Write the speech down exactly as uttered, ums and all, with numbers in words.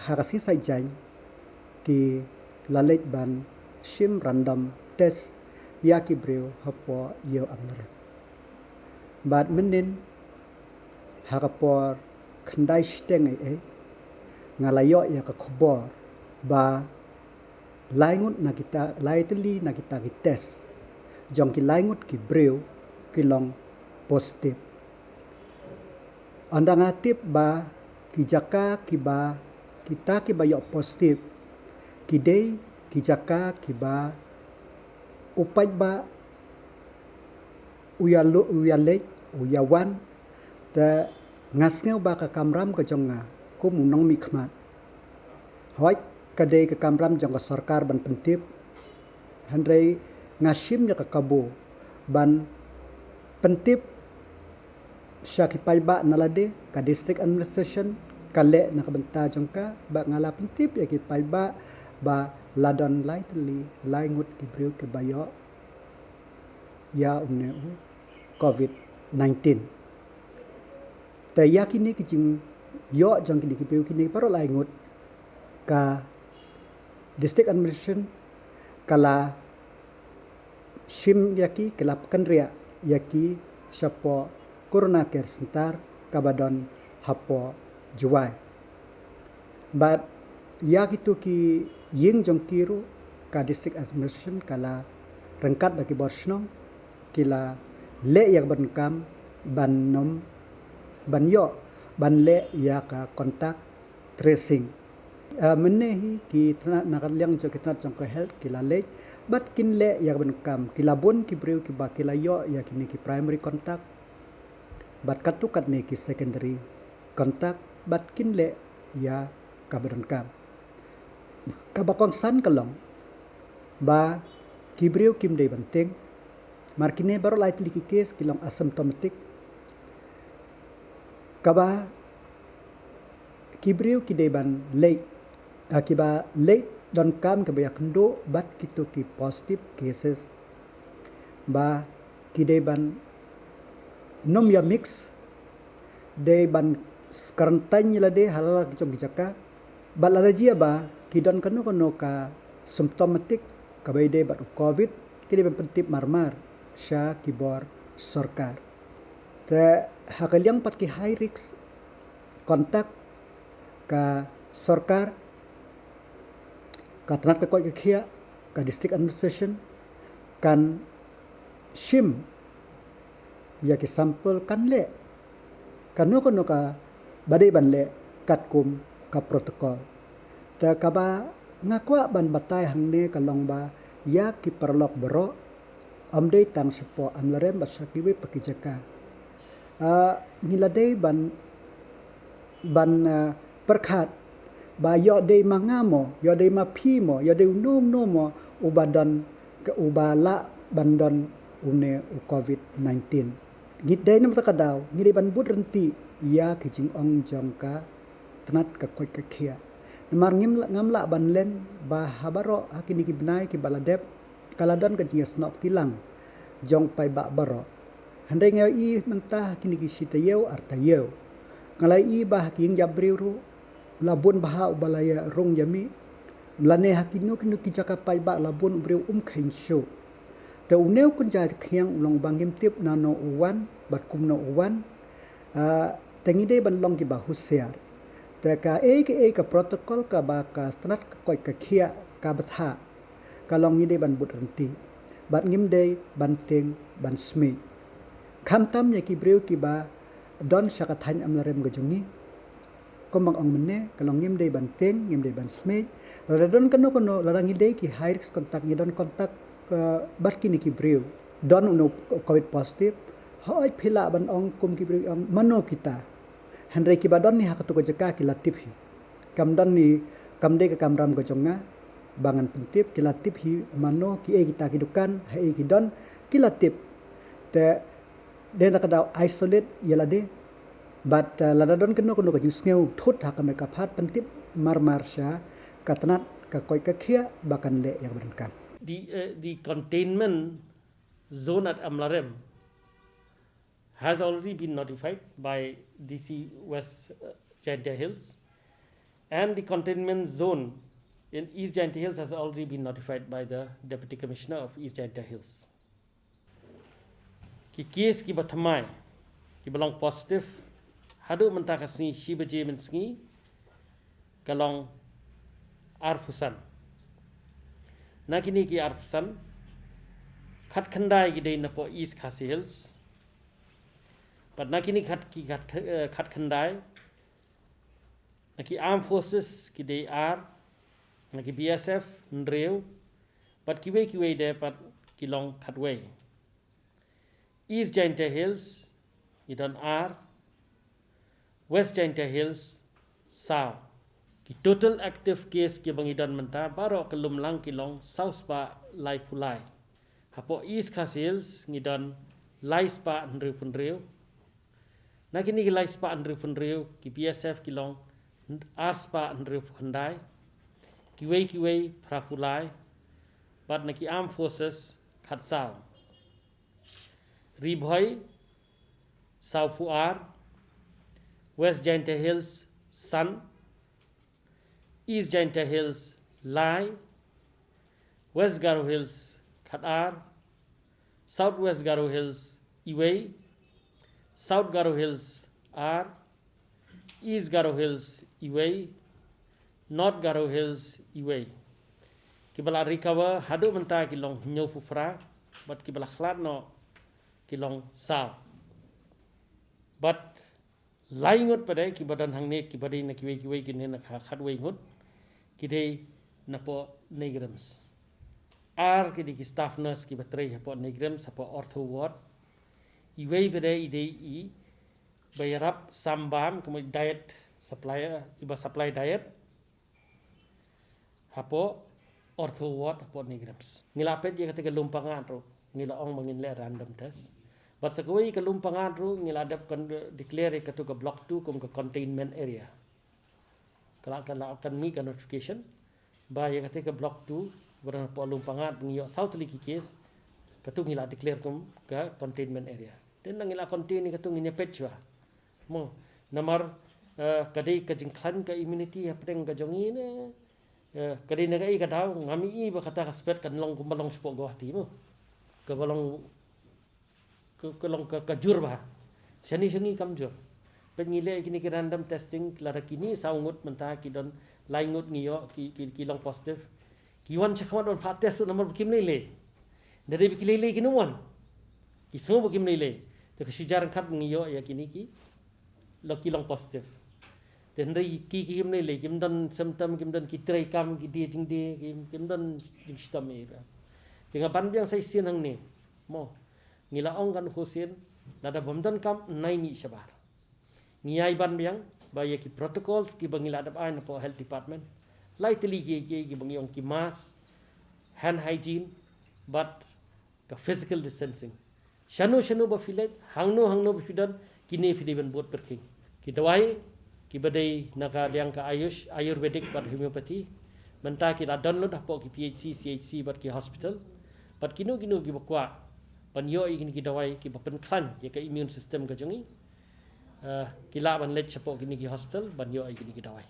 Ha ka sngi Saitjaiñ ki la leit ban shim random test ïa ki briew hapoh ïew Amlarem. Bad mynnin ha ka por khyndai shiteng ei ei nga la ïoh ïa ka khubor ba lai ngut na kita, lai tylli na kita ki test jong ki lai ngut ki briew ki long positive. Ynda nga tip ba ki jaka kiba, kita kiba ïoh positive ki dei ki jaka kiba u paidbah u ïa lu-, u ïa leit, u ïa wan. Te nga sngew ba ka kamram ka jong nga kum u nongmihkhmat, hooid ka dei ka kamram jong ka sorkar ban pyntip, hynrei nga shim ïa ka kabu ban pyntip sha ki paidbah na lade. Ka district administration ka leh na ka bynta jong ka, ba nga la pyntip ïa ki paidbah ba la don lai tylli, lai ngut ki briew kiba ïoh ïa une u covid nineteen. Te ïa kine ki jingïoh jong kine ki briew kine baroh lai ngut, ka district administration ka la shim ïa ki, ka la pynkynriah ïa ki shapoh Corona Care Center kaba don hapoh Jowai. Bad ïa kito ki ïing jong ki ruh ka district administration ka la ryngkat bad ki bor shnong ki la leh ïa ka bynta kam ban nym, ban ïoh, ban leh ïa ka contact tracing. Ah, mynne hi ki tnat na ka liang jong ki tnat jong ka health ki la leit bad kin leh ïa ka bynta kam, ki la bun ki briew kiba ki la ïoh ïa kine ki primary contact bad katto katne ki secondary contact bad kin leh ïa ka bynta kam. Kaba kongsan ka long ba ki briew kim dei ban tieng, mar kine baroh lai tylli ki case ki long asymptomatic. Kaba ki briew ki dei ban leit, ah, kiba leit donkam kiba ïakynduh bad kito ki positive cases, ba ki dei ban nym ïa mix, dei ban quarantine ïa lade ha la ki jong ki jaka. Bad lada jia ba ki don kano kano ka symptomatic kaba ïadei bad u covid, ki dei ban pyntip marmar sha ki bor sorkar. Te ha ka liang pat ki high risk contact, ka sorkar, ka tnat ka koit ka khiah, ka district administration kan shim ïa ki sample, kan leh kano kano kaba dei ban leh katkum ka protocol. Te kaba nga kwah ban batai hangne ka long ba ïa ki paralok baroh, ym dei tang shapoh Amlarem bad sha kiwei pat ki jaka, ah, ngi la dei ban, ban, ah, pyrkhat ba ïoh dei ma nga mo, ïoh dei ma phi mo, ïoh dei uno uno mo uba don, uba lah ban don une u covid nineteen. Ngi dei namar kata ka daw ngi dei ban bud ryntih ïa ki jingong jong ka tnat ka koit ka khiah. Namar ngim lah, ngam lah ban len ba ha baroh ha kine ki bnai kiba la dep ka la don ka jingïasnoh kti lang jong paidbah baroh. Hynrei nga ïohi mynta ha kine ki shi taïew ar taïew, nga la ïohi ba ha ki ïing jap briew ruh la bun bha uba la ïa rung ïa mih, lane ha kino kino ki jaka paidbah la bun u briew um kheiñ shuh. Te une u kynja khñiang u long ba ngim tip nano u wan bad kumno u wan. Ah, te ngi dei ban long kiba husiar. Te kaei kaei ka protocol kaba ka tnat ka koit ka khiah ka bthah, ka long ngi dei ban bud ryntih bad ngim dei ban tieng ban smiej. Khamtam ïa ki briew kiba don sha ka thaiñ Amlarem ka jong ngi, kumba nga ong mynne, ka long ngim dei ban tieng, ngim dei ban smiej. Lada don kano kano, lada ngi dei ki high risk contact, ngi don contact, eh, bad kine ki briew don une u covid positive, hooid phi lah ban ong kum ki briew ong mano kita. Hynrei kiba don hi ha kato ka jaka ki la tip hi. Kam don hi, kam dei ka kamram ka jong nga ba ngan pyntip, ki la tip hi mano, kiei kita ki dukan, haei ki don, ki la tip. Te dei na ka daw isolate ïa lade bad, eh, lada don kano kano ka jingsngew thut ha ka met ka phad, pyntip marmar sha ka tnat ka koit ka khiah ba kan leh ïa ka bynta kam. The, uh, the containment zone at Amlarem has already been notified by D C West, uh, Jaintia Hills. And the containment zone in East Jaintia Hills has already been notified by the Deputy Commissioner of East Jaintia Hills. Ki case kiba thymmai, kiba long positive, haduh mynta ka sngi shi baje mynsngi, ka long arphew san. Na kine ki arphew san, khatkhyndai ki dei na poh East Khasi Hills. Bad na kine khat ki khat, eh, khatkhyndai, na ki Armed Forces ki dei ar, na ki B S F hynriew, bad kiwei kiwei de pat ki long khatwei. East Jaintia Hills ngi don ar, West Jaintia Hills saw. Ki total active case kiba ngi don mynta baroh ka lum lang ki long saw spah laiphew lai. Hapoh East Khasi Hills ngi don lai spah hynriewphew hynriew. Na kine ki lai spah hynriewphew hynriew, ki B S F ki long ar spah hynriewphew khyndai. Kiwei kiwei phraphew lai. Bad na ki Armed Forces khatsaw. Ri Bhoi sawphew ar, West Jaintia Hills san, East Jaintia Hills lai, West Garo Hills khatar, South West Garo Hills iwei, South Garo Hills ar, East Garo Hills iwei, North Garo Hills iwei. Kiba la recover haduh mynta ki long hynñiewphew phra, bad kiba la khlad noh ki long saw. Bad lai ngut pat de kiba don hangne, kiba dei na kiwei kiwei, kine na kha-, khatwei ngut, ki dei na poh NEIGRIHMS. Ar ki dei ki staff nurse kiba trei hapoh NEIGRIHMS, hapoh ortho ward. Iwei pat de i dei i ba ïarap sam bam, kumno diet supplier, iba supply diet hapoh ortho ward hapoh NEIGRIHMS. Ngi la peit ïa kata ka Lumpangad ruh, ngi la ong ba ngin leh random test. Bad sa kawei ka Lumpangad ruh ngi la dep kon-, declare ïa katu ka block two kum ka containment area. Ka la, ka la kan mih ka notification ba ïa kata ka block two, ba don hapoh Lumpangad ngi ïoh saw tylli ki case, katu ngi la declare kum ka containment area. Te nang ngi la contain ïa katu, ngin ïa peit shuwa. Mo, namar, eh, ka dei ka jingkhlaiñ ka immunity hapdeng ka jong ngi ne, eh, ka dei na kaei ka daw, ngam i ba kata ka spet kan long kumba long shapoh Guwahati mo. Kaba long, ka, ka long ka, ka jur bha. Shane sha ngi kam jur. Peit ngi leh kine ki random testing, lada kine saw ngut mynta ki don lai ngut ngi ïoh ki, ki, ki long positive. Ki wan shakhmat ban phah test ruh namar ba kim lei lei. Da dei ba ki lei lei kin ym wan. Ki sngew ba kim lei lei. Te ka shi jar ryngkat ngi ïoh ïa kine ki long, ki long positive. Te hynrei ki, ki kim lei lei, kim don symptom, kim don ki trei kam, ki die jingdie, kim, kim don jingshitom ei ba. Te nga ban biang sa shisien hangne. Mo. Ngi la ong kan khusin, lada bym don kam, nai mih shabar. Ngi ai ban biang ba ïa ki protocols kiba ngi la dep ai na poh health department, lai tylli ki, ki, kiba ngi ong ki mask, hand hygiene, bad ka physical distancing. Shano shano ba phi leit, hangno hangno ba phi don, kine phi dei ban bud pyrkhing. Ki dawai kiba dei na ka liang ka Ayush, Ayurvedic bad homeopathy, mynta ki la don lut hapoh ki P H C, C H C bad ki hospital. Bad kino kino kiba kwah ban ïoh ïa kine ki dawai kiba pynkhlaiñ ïa ka immune system ka jong ngi, eh, ki lah ban leit shapoh kine ki hospital ban ïoh ïa kine ki dawai.